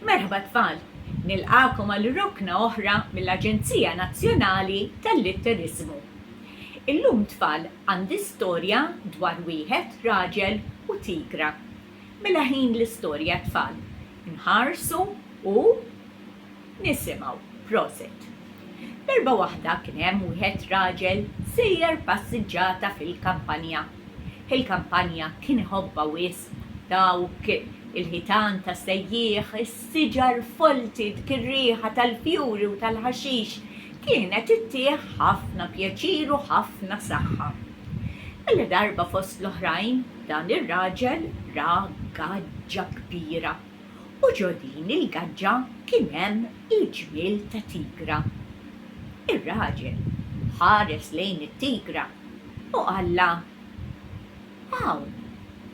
Merħba tfal! Nilqagħkom għal rokna oħra mill-Aġenzija Nazzjonali tal-Litteriżmu. Illum tfal għandi storja dwar wieħed raġel u tigra. Mela ħin l-istorja tfal. Inħarsu u nisimgħu. Prosit. Darba waħda kien hemm wieħed raġel sejjer passiġġata fil-kampanja. Il-kampanja kien iħobbha wisq. Dawk il-ħitan ta' sejjieħ, is-siġar folti, dik ir-riħa tal-fjuri u tal-ħaxix kienet ittih ħafna pjaċir u ħafna saħħa. Mela darba fost l-oħrajn dan ir-raġel ra gaġġa kbira u ġo din il-gaġġa kien hemm il-ġmiel ta' tigra. Ir-raġel ħares lejn it-tigra u qallha, Hawn!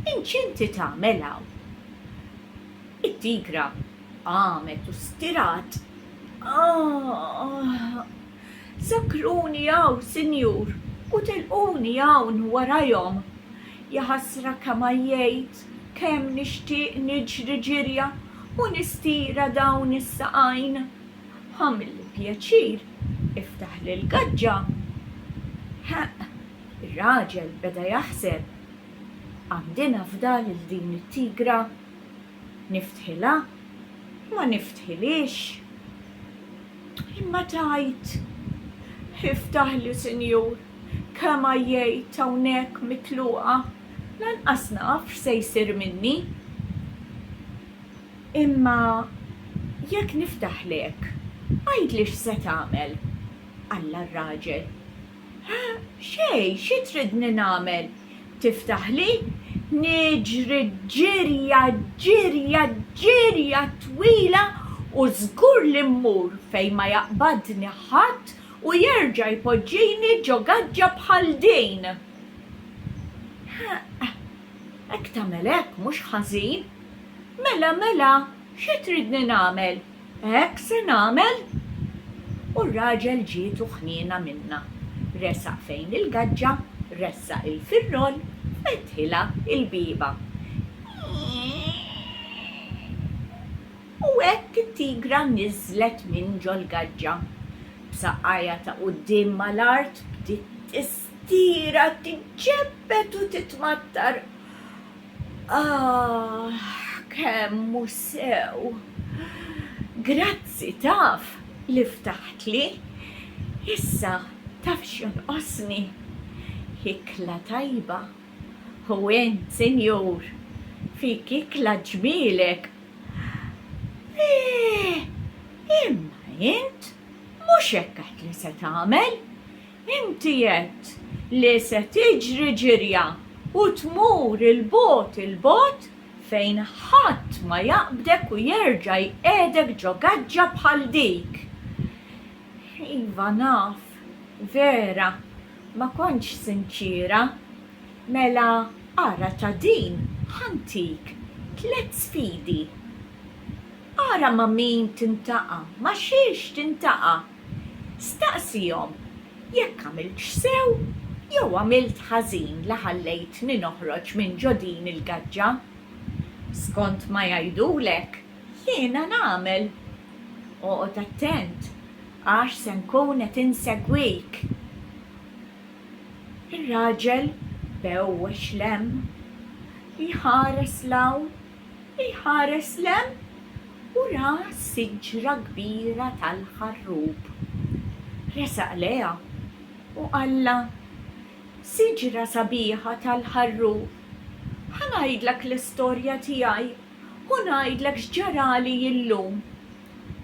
Int x'inti tagħmel hawn? It-tigra qamet u stirat. Ah! Sakkruni hawn, sinjur, u telquni hawn warajhom. Jaħasra kemm għajjejt, kemm nixtieq niġri ġirja u nistira dawn is-saqajn. Agħmilli pjaċir, iftaħli l-gaġġa. Ħeqq, Ir-raġel beda jaħseb, Għandi nafda lil din it-tigra? Niftħilha? Ma niftħilhiex? Imma tgħid, Iftaħli, sinjur, kemm għajjejt hawnhekk mitluqa, lanqas naf x'se jsir minni. Imma jekk niftaħlek, għidli x'se tagħmel? Qallha r-raġel. Xejn, xi tridni nagħmel? Tiftaħli? Niġri ġirja, ġirja, ġirja twila u żgur li mmur fejn ma jaqbadni ħadd u jerġa' jpoġġini ġo gaġġa bħal din. Hekk tagħmel hekk mhux ħażin. Mela, mela, xi tridni nagħmel? Hekk se nagħmel! U r-raġel ġietu ħniena minnha. Resaq fejn il-gaġġa, ressaq il-firroll, fetħilha l-bieba. U hekk it-tigra niżlet minn ġol-gaġġa. B'saqajha ta' quddiem mal-art bdiet tistira, tiġġebbed u titmattar. Ah, kemm hu sew! Grazzi taf li ftaħtli. Issa taf x'jonqosni? Ikla tajba. U int, sinjur, fik ikla ġmielek. Eh, imma int mhux hekk għedt li se tagħmel. Inti għedt li se tiġri ġirja u tmur 'il bogħod 'il bogħod fejn ħadd ma jaqbdek u jerġa' jqiegħdek ġo gaġġa bħal dik. Iva naf, vera, ma kontx sinċiera. Mela ara ta' din ħa ntik tlett sfidi. Ara ma' min tintaqa', ma' xiex tintaqa'. Staqsihom jekk għamiltx sew jew għamilt ħażin li ħallejtni noħroġ minn ġo din il-gaġġa. Skont ma jgħidulek, jiena nagħmel. Oqgħod attent għax se nkun qed insegwik. Ir-raġel bewwex 'l hemm, jħares 'l hawn Iħares 'l hemm u ra siġra kbira tal-ħarrub. Resaq lejha u qallha, Siġra sabiħa tal-ħarrub, ħa ngħidlek l-istorja tiegħi u ngħidlek x'ġarali illum.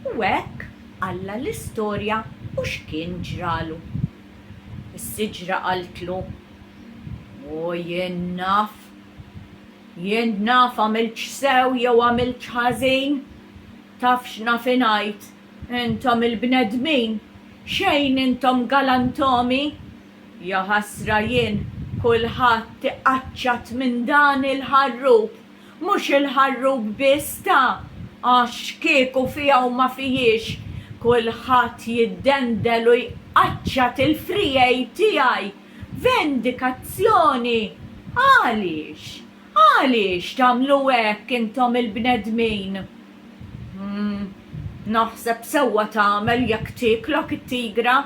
U hekk qallha l-istorja u x'kien ġralu. Is-siġra qaltlu, O jien naf Jien naf għamiltx sew jew għamiltx ħażin. Taf x'naf ingħid, intom il-bnedmin, xejn intom galantomi. Jaħasra jien kulħadd iqaċċat minn dan il-ħarrub, mhux il-ħarrub biss ta' għax kieku fiha u ma fihiex, kulħadd jiddendel u jqaċċat il-friegħi tiegħi. Vendikazzjoni! Għaliex? Għaliex tagħmlu hekk intom il-bnedmin? Hmm, naħseb sewwa tagħmel jekk tieklok it-tigra.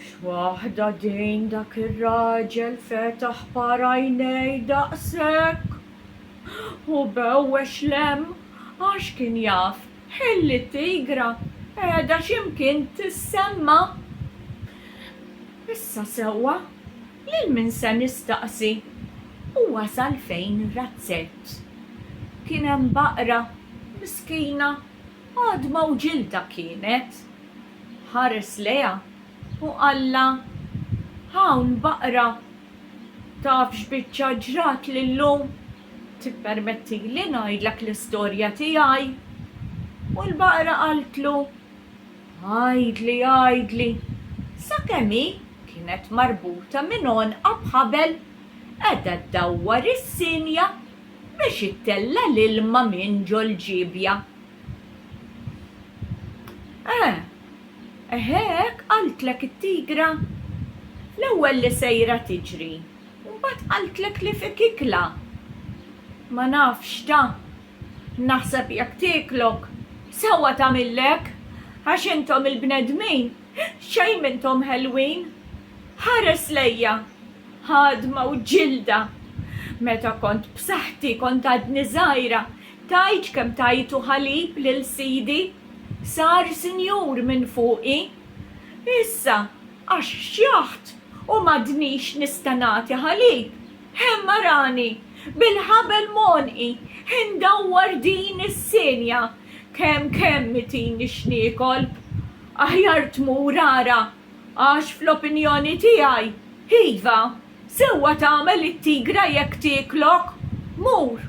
X'waħda din dak ir-raġel fetaħ par għajnej daqshekk u bewwex 'l hemm għax kien jaf illi t-tigra qiegħda xi mkien tissemma'. Issa sewwa, lil min se nistaqsi? U wasal fejn razzett. Kien hemm baqra, miskina, għadma u ġilda kienet. Ħares lejha u qallha, Hawn baqra, taf x'biċċa ġratli llum? Tippermettili ngħidlek l-istorja tiegħi? U l-baqra qaltlu, Għidli, għidli. Sakemm hi kienet marbuta minn għonqha b'ħabel, qiegħda ddawwar is-sienja biex ittella' l-ilma minn ġol-ġiebja. Eh, eħe hekk qaltlek it-tigra? L-ewwel li sejra tiġri, u mbagħad qaltlek li fik ikla. Ma nafx ta. Naħseb jekk tieklok, sewwa tagħmillek, għax intom il-bnedmin xejn m'intom ħelwin. Ħares lejja, għadma u ġilda. Meta kont b'saħħti kont għadni żgħira, tgħidx kemm tajtu ħalib lil sidi. Sar sinjur minn fuqi. Issa, għax xjaħt u m'għadnix nista' nagħti ħalib, Hemm arani, bil-ħabel m'għonqi, indawwar din is-sienja, kemm kemm itini x'niekol. Aħjar tmur ara, għax fl-opinjoni tiegħi, iva, sewwa tagħmel it-tigra jekk tieklok. Mur,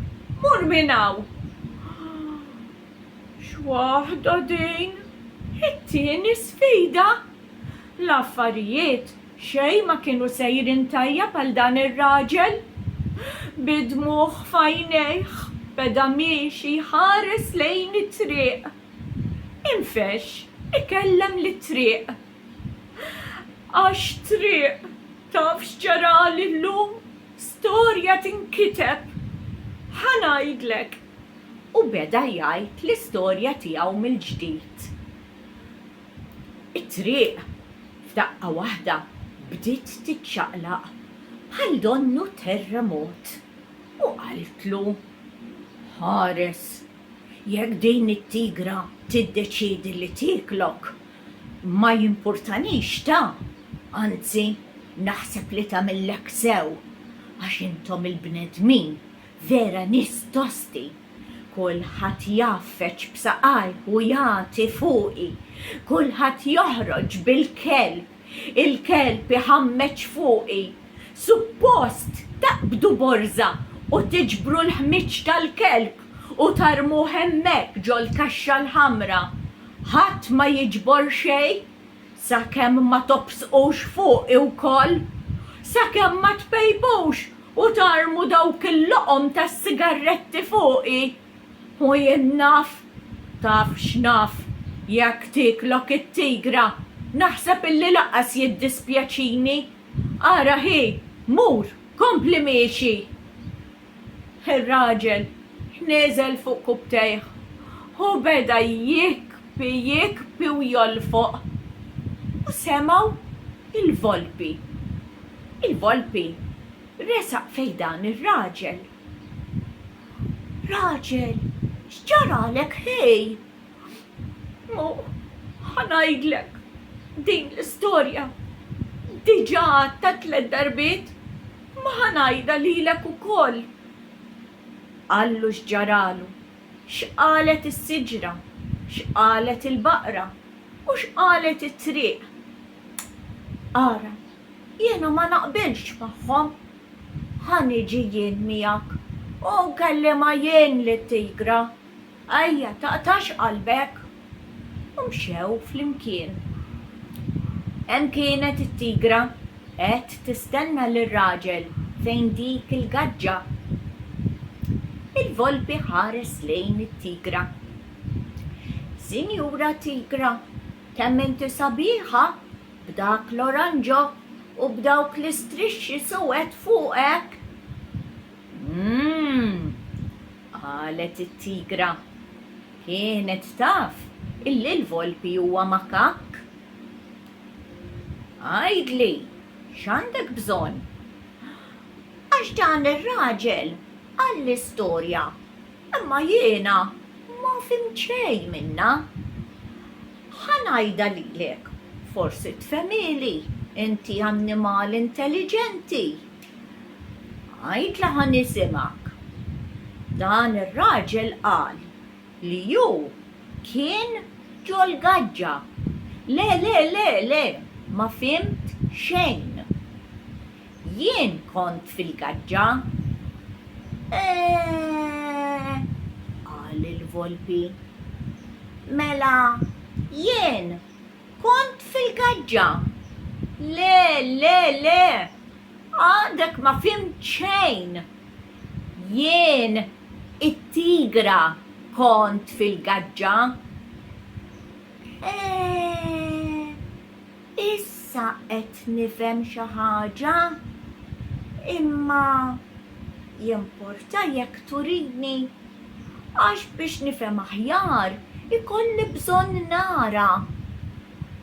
mur minn hawn. X'waħda din! It-tieni sfida! L-affarijiet xejn ma kienu sejrin tajjeb għal dan ir-raġel. Bid-dmugħ f'għajnejh beda miexi jħares lejn it-triq. Infexx ikellem lit-triq. Għax triq, taf x'ġarali llum? Storja tinkiteb! Ħa ngħidlek! U beda jgħid l-istorja tiegħu mill-ġdid. It-triq, f'daqqa waħda, bdiet tiċċaqlaq bħal donnu terremot u qaltlu, Ħares, jekk din it-tigra tiddeċiedi li tieklok, ma jimpurtanix ta, anzi naħseb li tagħmillek sew għax intom il-bnedmin vera nies tosti. Kulħadd jgħaffeġ b'saqajh u jagħti fuqi. Kulħadd joħroġ bil-kelb. Il-kelb iħammeġ fuqi. Suppost taqbdu borża u tiġbru l-ħmieġ tal-kelb u tarmuh hemmhekk ġol-kaxxa l-ħamra. Ħadd ma jiġbor xejn sakemm ma tobsqux fuqi wkoll. Sakemm ma tpejpux U tarmu dawk il-loqom tas-sigarretti fuqi. U jien naf, taf x'naf, jekk tieklok it-tigra, naħseb illi lanqas jiddispjaċini. Ara ħi, mur, kompli miexi. Ir-raġel nieżel fuq kubbtejh u beda jikbi, jikbi u jolfoq. U semgħu il-volpi. Il-volpi resaq fejn dan ir-raġel. Raġel, x'ġaralek ħej? Mu, ħa ngħidlek, din l-istorja diġà għadtha tlett darbiet, ma ħa ngħidha lilek ukoll. Qallu x'ġaralu, x'qalet is-siġra, x'qalet il-baqra u x'qalet it-triq. Ara, jiena ma naqbilx magħhom. Ħa niġi jien miegħek u nkellimha jien lit-tigra. Ejja, taqtax qalbek. U mxew flimkien. Hemm kienet it-tigra qed tistenna lir-raġel fejn dik il-gaġġa. Il-volpi ħares lejn it-tigra. Sinjura Tigra, Kemm inti sabiħa b'dak l-oranġo u b'dawk l-istrixxi suwed fuqek! Umm! qalet it-tigra. Kienet taf illi l-volpi huwa makakk. Għidli, x'għandek bżonn? Għax dan ir-raġel qalli storja, imma jiena ma fhimt xejn minnha. Ħa ngħidha lilek, forsi tfehmili, inti annimal intelliġenti. Għidla ħa nisimgħek. Dan ir-raġel qal li hu kien ġol-gaġġa. Le, le, le, le, ma fhimt xejn. Jien kont fil-gaġġa. Eeh, qal il-volpi. Mela jien kont fil-gaġġa. Le, le, le, għadek ma fhimt xejn. Jien it-tigra kont fil-gaġġa. Eeh, issa qed nifhem xi ħaġa. Imma jimporta jekk turini? Għax biex nifhem aħjar ikolli bżonn nara.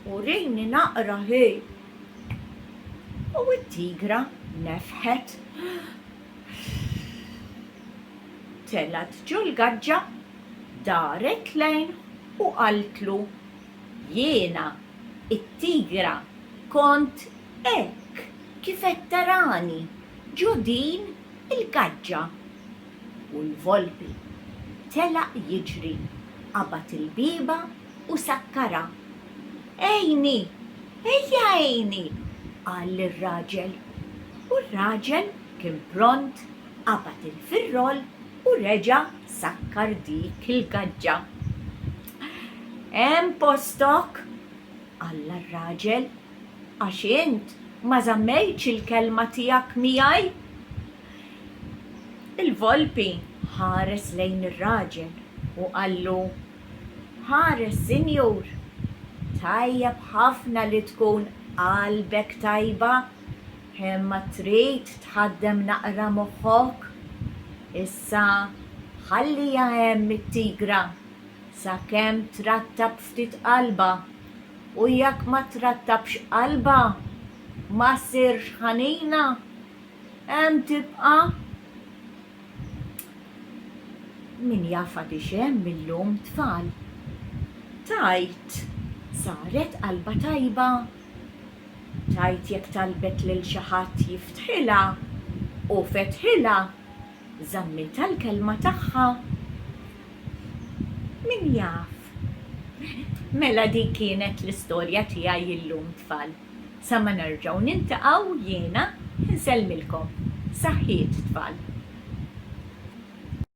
Urini naqra hi. U t-tigra nefħet. Telgħet ġol-gaġġa, daret lejn u qaltlu, Jiena, it-tigra, kont hekk kif qed tarani ġo din il-gaġġa. U l-volpi telaq jiġri, qabad il-bieba u sakkarha. Għinni! Ejja għinni! qal lir-raġel. U r-raġel kien pront qabad il-firrol u reġa' sakkar dik il-gaġġa. Hemm postok! qallha r-raġel, għax int ma żammejtx il-kelma tiegħek miegħi. Il-volpi ħares lejn ir-raġel u qallu, Ħares, sinjur, tajjeb ħafna li tkun qalbek tajba, imma trid tħaddem naqra moħħok. Issa ħalliha hemm it-tigra sakemm trattab ftit qalbha, u jekk ma trattabx qalbha, ma ssirx ħanina, hemm tibqa'. Min jaf għadhiex hemm illum tfal. Tgħid saret qalbha tajba? Tgħid jekk talbet lil xi ħadd jiftħilha u fetħilha, żammitha l-kelma tagħha? Min jaf? Mela dik kienet l-istorja tiegħi illum tfal. Sa ma nerġgħu niltaqgħu jiena nsellmilkom. Saħħiet tfal.